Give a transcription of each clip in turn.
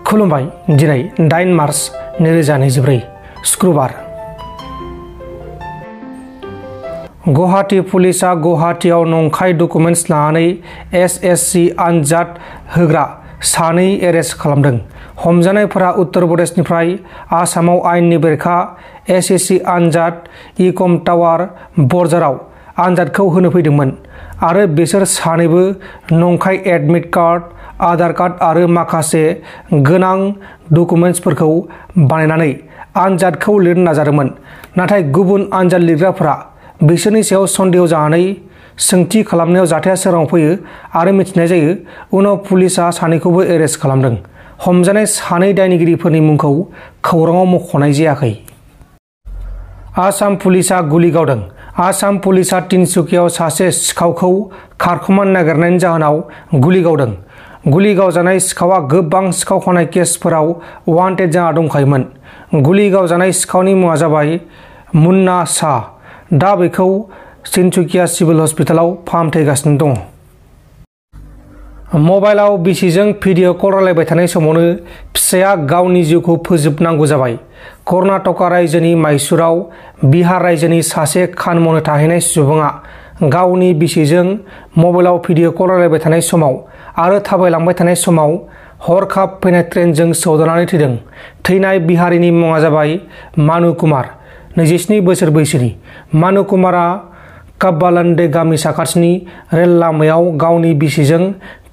खुलुमबाय दिनै 8 मार्च 2024 शुक्रबार गुवाहाटी पुलिसा गुवाहाटीआव नंखाय डकुमेन्ट्स लानानै एसएससि आनजाद होग्रा सानै एरेस्ट खालामदों। हमजानायफोरा उत्तर प्रदेशनिफ्राय आसामाव आयेननि बेरेखा एसएससि आनजाद इकम टावार बर्जाराव आनजादखौ होनो फैदोंमोन आरो बिसोर सानैबो नंखाय एडमिट कार्ड, आधार कार्ड आरो माखासे गोनां डकुमेन्ट्सफोरखौ बानायनानै आनजादखौ लिरनो नाजादोंमोन। नाथाय गुबुन आनजाद लिरग्राफोरा बिसोरनि सायाव सन्देह जानानै सोंथि खालामनायाव जाथाया सोराङाव फैयो आरो मिथिनाय जायो। उनाव पुलिसा सानैखौबो एरेस्ट खालामदों। हमजानाय सानै दायनिगिरिफोरनि मुंखौ खौराङाव मख'नाय जायाखै। आसाम पुलिसा गुलि गावदों। आसाम पुलिसा तिनसुकियाव सासे सिखावखौ खारखोमानो नागिरनायनि जाहोनाव गुलि गावदों। गुलि गावजानाय सिखावआ गोबां सिखाव खावनाय केसफोराव वान्टेड जाना दंखायोमोन। गुलि गावजानाय सिखावनि मुङा जाबाय मुन्ना शाह। दा बेखौ तिनसुकिया सिभिल हस्पिटालाव फाहामथायगासिनो दङ। मबाइलाव बिसिजों भिडिअ कल रायलायबाय थानाय समावनो फिसाया गावनि जिउखौ फोजोबनांगौ जाबाय। कर्नाटका रायजोनि माइसुराव बिहार रायजोनि सासे खामानि मावनो थाहैनाय सुबुङा गावनि बिसिजों मबाइलाव भिडिअ कल रायलायबाय थानाय समाव आरो थाबायलांबाय थानाय समाव हरखाब फैनाय ट्रेनजों सौदावनानै थैदों। थैनाय बिहारिनि मुङा जाबाय मानु कुमार, 27 बोसोर बैसोनि। मानु कुमारा काब्बालान्डे गामि साखाथिनि रेल लामायाव गावनि बिसिजों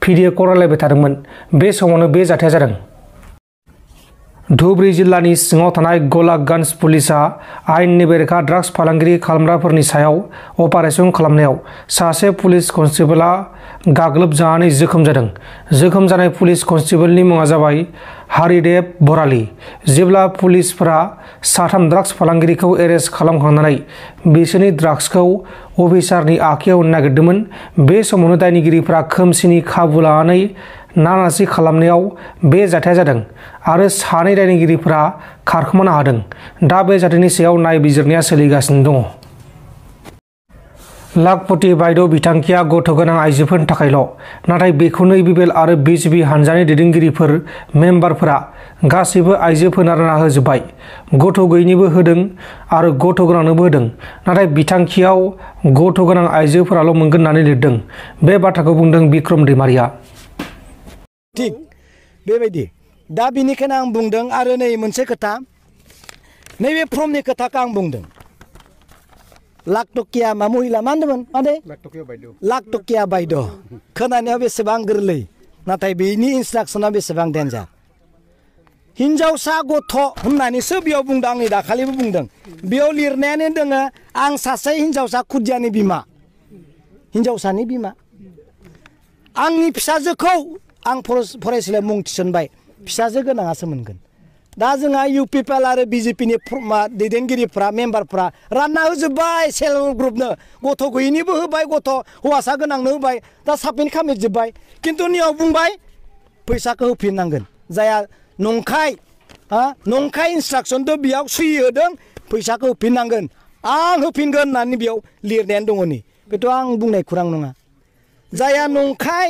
भिडिअ कल रायलायबाय थादोंमोन। बे समावनो बे जाथाया जादों। धुबरी जिल्लानि सिङाव थानाय गलागन्ज पुलिसा आयेननि बेरेखा ड्राग्स फालांगिरि खालामग्राफोरनि सायाव अपारेसन खालामनायाव सासे पुलिस कनस्टेबलआ गाग्लोबजानानै जोखोम जादों। जोखोम जानाय पुलिस कनस्टेबलनि मुङा जाबाय हारिदेव बराली। जेब्ला पुलिसफोरा साथाम ड्राग्स फालांगिरिखौ एरेस्ट खालामखांनानै बिसोरनि ड्राग्सखौ अफिसारनि आखायाव होनो नागिरदोंमोन, बे समावनो दायनिगिरिफोरा खोमसिनि खाबु लानानै नानासि खालामनायाव बे जाथाया जादों आरो सानै दायनिगिरिफोरा खारखोमानो हादों। दा बे जाथायनि सायाव नायबिजिरनाया सोलिगासिनो दङ। लाखपति बायद' बिथांखिया गथ' गोनां आइजोफोरनि थाखायल', नाथाय बेखौनो इबिबिएल आरो बिजेपि हानजानि दैदेनगिरिफोर मेम्बारफोरा गासैबो आइजोफोरनो रानना होजोब्बाय। गथ' गैयिनिबो होदों आरो गथ' गोनांनोबो होदों, नाथाय बिथांखियाव गथ' गोनां आइजोफोराल' मोनगोन होननानै लिरदों। बे बाथ्राखौ बुंदों बिक्रम दैमारिया। थिग बेबायदि दा बेनिखायनो आं बुंदों आरो नै मोनसे खोथा, नैबे फर्मनि खोथाखौ आं बुंदों। लाखटकिया मा महिला मा होनदोंमोन माने लाखटकिया बायद' खोनानायाव बेसेबां गोरलै, नाथाय बेनि इन्सट्राक्सना बेसेबां डेन्जार। हिन्जावसा गथ' होननानैसो बेयाव बुंदों। आंनि दाखालिबो बुंदों बेयाव लिरनायानो दोङो आं सासे हिन्जावसा खुदियानि बिमा, हिन्जावसानि बिमा। आंनि फिसाजोखौ आं फरायसालियाव मुं थिसनबाय, फिसाजो गोनाङासो मोनगोन। दा जोंहा इउपिपिएल आरो बिजेपिनि दैदेनगिरिफ्रा मेम्बारफ्रा रानना होजोब्बाय सेल्फ हेल्प ग्रुपनो। गथ' गैयिनिबो होबाय, गथ' हौवासा गोनांनो होबाय, दा साबमिट खालामजोब्बाय। खिन्थु नियाव बुंबाय फैसाखौ होफिननांगोन। जाया नंखाय इन्सट्राक्सनथ' बेयाव सुहि होदों, फैसाखौ होफिननांगोन, आं होफिनगोन होननानै बेयाव लिरनायानो दङ। नै बेथ' आं बुंनाय खुरां नङा। जाया नंखाय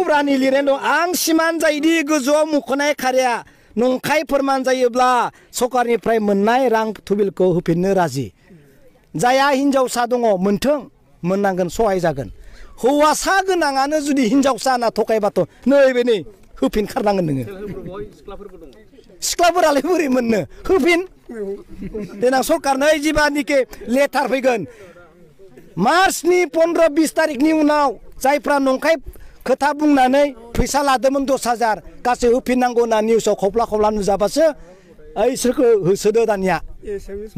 रानि लिरनाय दं। आं सिमान जायोदि गोजौआव मुख'नाय खारिया नंखाय फोरमान जायोब्ला सरकारनिफ्राय मोननाय रां थुबिलखौ होफिननो राजि। जाया हिन्जावसा दङ मोनथों, मोननांगोन, सहाय जागोन। हौवासा गोनाङानो जुदि हिन्जावसा होनना थगायबाथ' नैबे नै होफिनखारनांगोन नोङो। सिख्लाफोरालाय बोरै मोननो, होफिन। देनां सरकारनो जिबानिके लेटार फैगोन मार्चनि 15-20 तारिखनि उनाव जायफ्रा नंखाय खोथा बुंनानै फैसा लादोंमोन 10,000 गासै होफिननांगौ होनना निउसाव खब्ला नुजाबासो इसोरखौ होसोदो। दानिया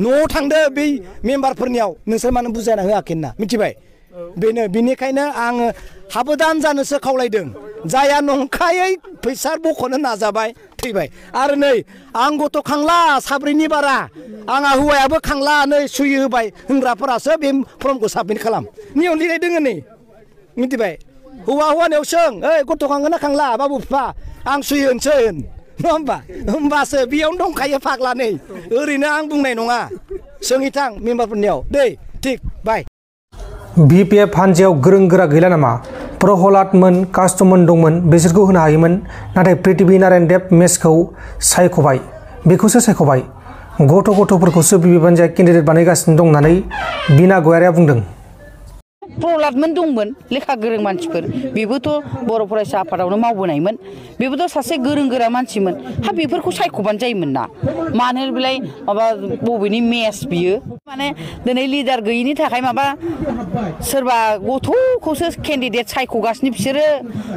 न'आव थांदो बै मेम्बारफोरनियाव, नोंसोर मानो बुजायना होआखै होनना मिथिबाय। बेनिखायनो आङो साबधान जानोसो खावलायदों। जाया नंखायै फैसा बख'नो नाजाबाय थैबाय। आरो नै आं गथ' खांला साब्रैनि बारा, आंहा हौवायाबो खांला, नै सुहि होबाय। होंग्राफोरासो बे फर्मखौ साबमिट खालाम। नियम लिरनाय दोङो नै मिथिबाय। हौवानियाव सों, ओइ गथ' खांगोन ना खांला बाबु बिफा, आं सुहि होनसै होन, नङा होमबा? होमबासो बेयावनो दंखायो फाग्ला। नै ओरैनो आं बुंनाय नङा। सोंहैथां मेम्बारफोरनियाव दै। थिग बाय। बिपिएफ हानजायाव गोरों गोरा गैला नामा? प्रहलादमोन कास्टमोन दंमोन बिसोरखौ होनो हायोमोन नाथाय पृथ्वी नारायण देव मेसखौ सायख'बाय बेखौसो सायख'बाय गथ'फोरखौसो बिबान जाय केन्डिडेट बानायगासिनो दं होननानै बिना गयारिया बुंदों। प्रहलादमोन दंमोन लेखा गोरों मानसिफोर बेबोथ' बर' फरायसा आफादावनो मावबोनायमोन बेबोथ' सासे गोरों गोरा मानसिमोन हा बेफोरखौ सायख'बानो जायोमोन ना मानो बेलाय माबा बबेनि मेस बियो माने दिनै लिडार गैयिनि थाखाय माबा सोरबा गथ'खौसो केन्डिडेट सायख'गासिनो बिसोरो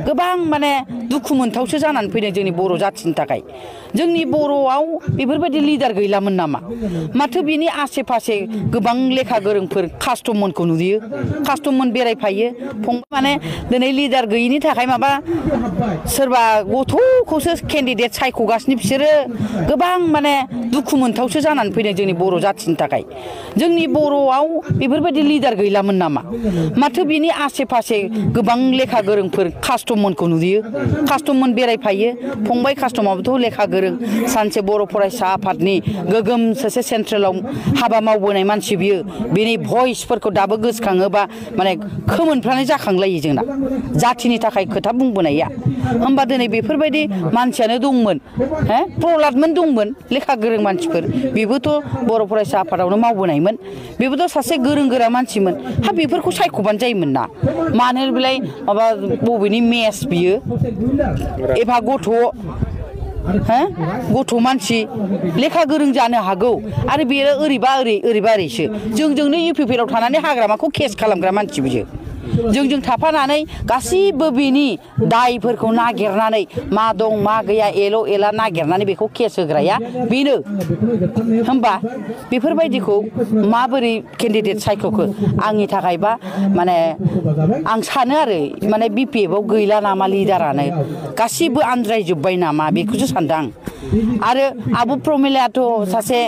गोबां माने दुखु मोनथावसो जानानै फैदों जोंनि बर' जाथिनि थाखाय जोंनि बर'आव बेफोरबायदि लिडार गैलामोन नामा माथो बिनि आसे फासे गोबां लेखा गोरोंफोर कास्टममोनखौ नुयो कास्टममोन बेरायफायो फंबाय माने दिनै लिडार गैयिनि थाखाय माबा सोरबा गथ'खौसो केन्डिडेट सायख'गासिनो बिसोरो गोबां माने दुखु मोनथावसो जानानै फैदों जोंनि बर' जाथिनि थाखाय जोंनि बर'आव बेफोरबायदि लिडार गैलामोन नामा माथो बिनि आसे फासे गोबां लेखा गोरोंफोर कास्टममोनखौ नुयो कास्टममोन बेरायफायो फंबाय कास्टमाबोथ' लेखा गोरों सानसे बर' फरायसा आफादनि गोगोम सासे सेन्ट्रेलाव हाबा मावबोनाय मानसि बियो बिनि भइसफोरखौ दाबो गोसोखाङोबा माने खोमोनफ्रानो जाखांलायो जोंना जाथिनि थाखाय खोथा बुंबोनाया होमबा दिनै बेफोरबायदि मानसियानो दंमोन प्रहलादमोन दंमोन लेखा गोरों मानसिफोर बेबोथ' बर' फरायसा आफादावनो मावबोनायमोन बेबोथ' सासे गोरों गोरा मानसिमोन हा बेफोरखौ सायख'बानो जायोमोन ना मानो बेलाय माबा बबेनि मेस बियो एबा गथ' मानसि लेखा गोरों जानो हागौ आरो बेयो ओरैबा ओरैसो जोंजोंनो इउपिपिएलआव थानानै हाग्रामाखौ केस खालामग्रा मानसि बियो जोंजों थाफानानै गासिबो बेनि दायफोरखौ नागिरनानै मा दं मा गैया एला नागिरनानै बेखौ केस होग्राया बेनो होमबा बेफोरबायदिखौ माबोरै केन्डिडेट सायख'खो आंनि थाखायबा माने आं सानो आरो माने बिपिएफआव गैला नामा लिडारानो गासिबो आनज्रायजोब्बाय नामा बेखौसो सानदों आं आरो आब' प्रमिलायाथ' सासे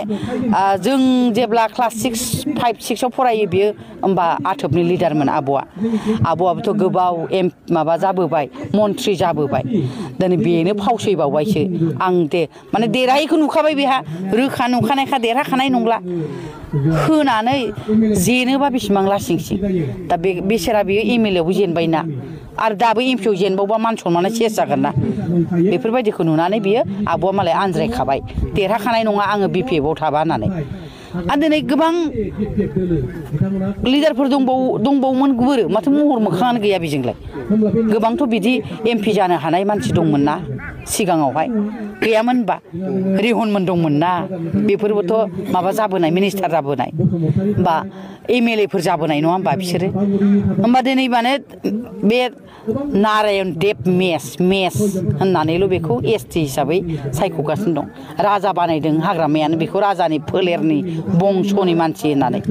जों जेब्ला क्लास 5-6आव फरायो बियो होमबा आथोबनि लिडारमोन आब'आबोथ' गोबाव माबा जाबोबाय मन्थ्रि जाबोबाय दिनै बेनो फावसैबावबायसो आं माने देरहायैखौ नुखाबाय बेहा रोखा नुखानायखा देरहाखानाय नंला होनानै जेनोबा बेसेबां लासिंसिं दा बेसेरा बेयो एमएलएआवबो जेनबायना आरो दाबो एमपिआव जेनबावबा मान सनमाना सेस जागोन ना बेफोरबायदिखौ नुनानै बियो आब'आ मालाय आनज्रायखाबाय देरहाखानाय नङा आङो बिपिएफआव थाबा होननानै आरो दिनै गोबां लिडारफोर दंबावोमोन गुबुन माथो महर मोखाङानो गैया बेजोंलाय गोबांथ' बिदि एमपि जानो हानाय मानसि दंमोन ना सिगाङावहाय गैयामोन होनबा रिहनमोन दंमोन ना बेफोरबोथ' माबा जाबोनाय मिनिस्टार जाबोनाय बा एमएलएफोर जाबोनाय नङा होमबा बिसोरो होमबा दिनै माने बे नारायण देब मेस होननानैल' बेखौ एसटि हिसाबै सायख'गासिनो दं राजा बानायदों हाग्रामायानो बेखौ राजानि फोलेरनि बंस'नि मानसि होननानै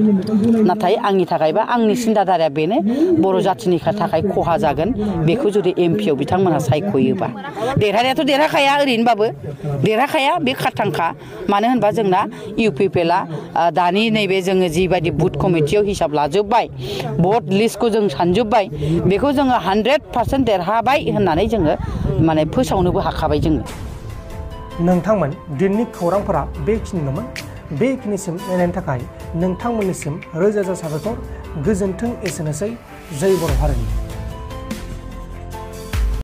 नाथाय आंनि थाखायबा आंनि सिन्ताधाराया बेनो बर' जाथिनि थाखाय खहा जागोन बेखौ जुदि एमपिआव बिथांमोनहा सायख'योबा देरहानायाथ' देरहाखाया ओरैनोबाबो देरहाखाया बे खाथांखा मानो होनबा जोंना इउपिपिएलआ दानि नैबे जोङो जिबायदि बुथ कमिटियाव हिसाब लाजोब्बाय भट लिस्टखौ जों सानजोब्बाय बेखौ जोङो 100% देरहाबाय होननानै जोङो माने फोसावनोबो हाखाबाय जोङो नोंथांमोन दिननि खौरांफोरा बेखिनिल'मोन बेखिनिसिम नायनायनि थाखाय नोंथांमोननिसिम रोजा रोजा साबायखर गोजोन्थों एसेनोसै जय बर' हारिनि।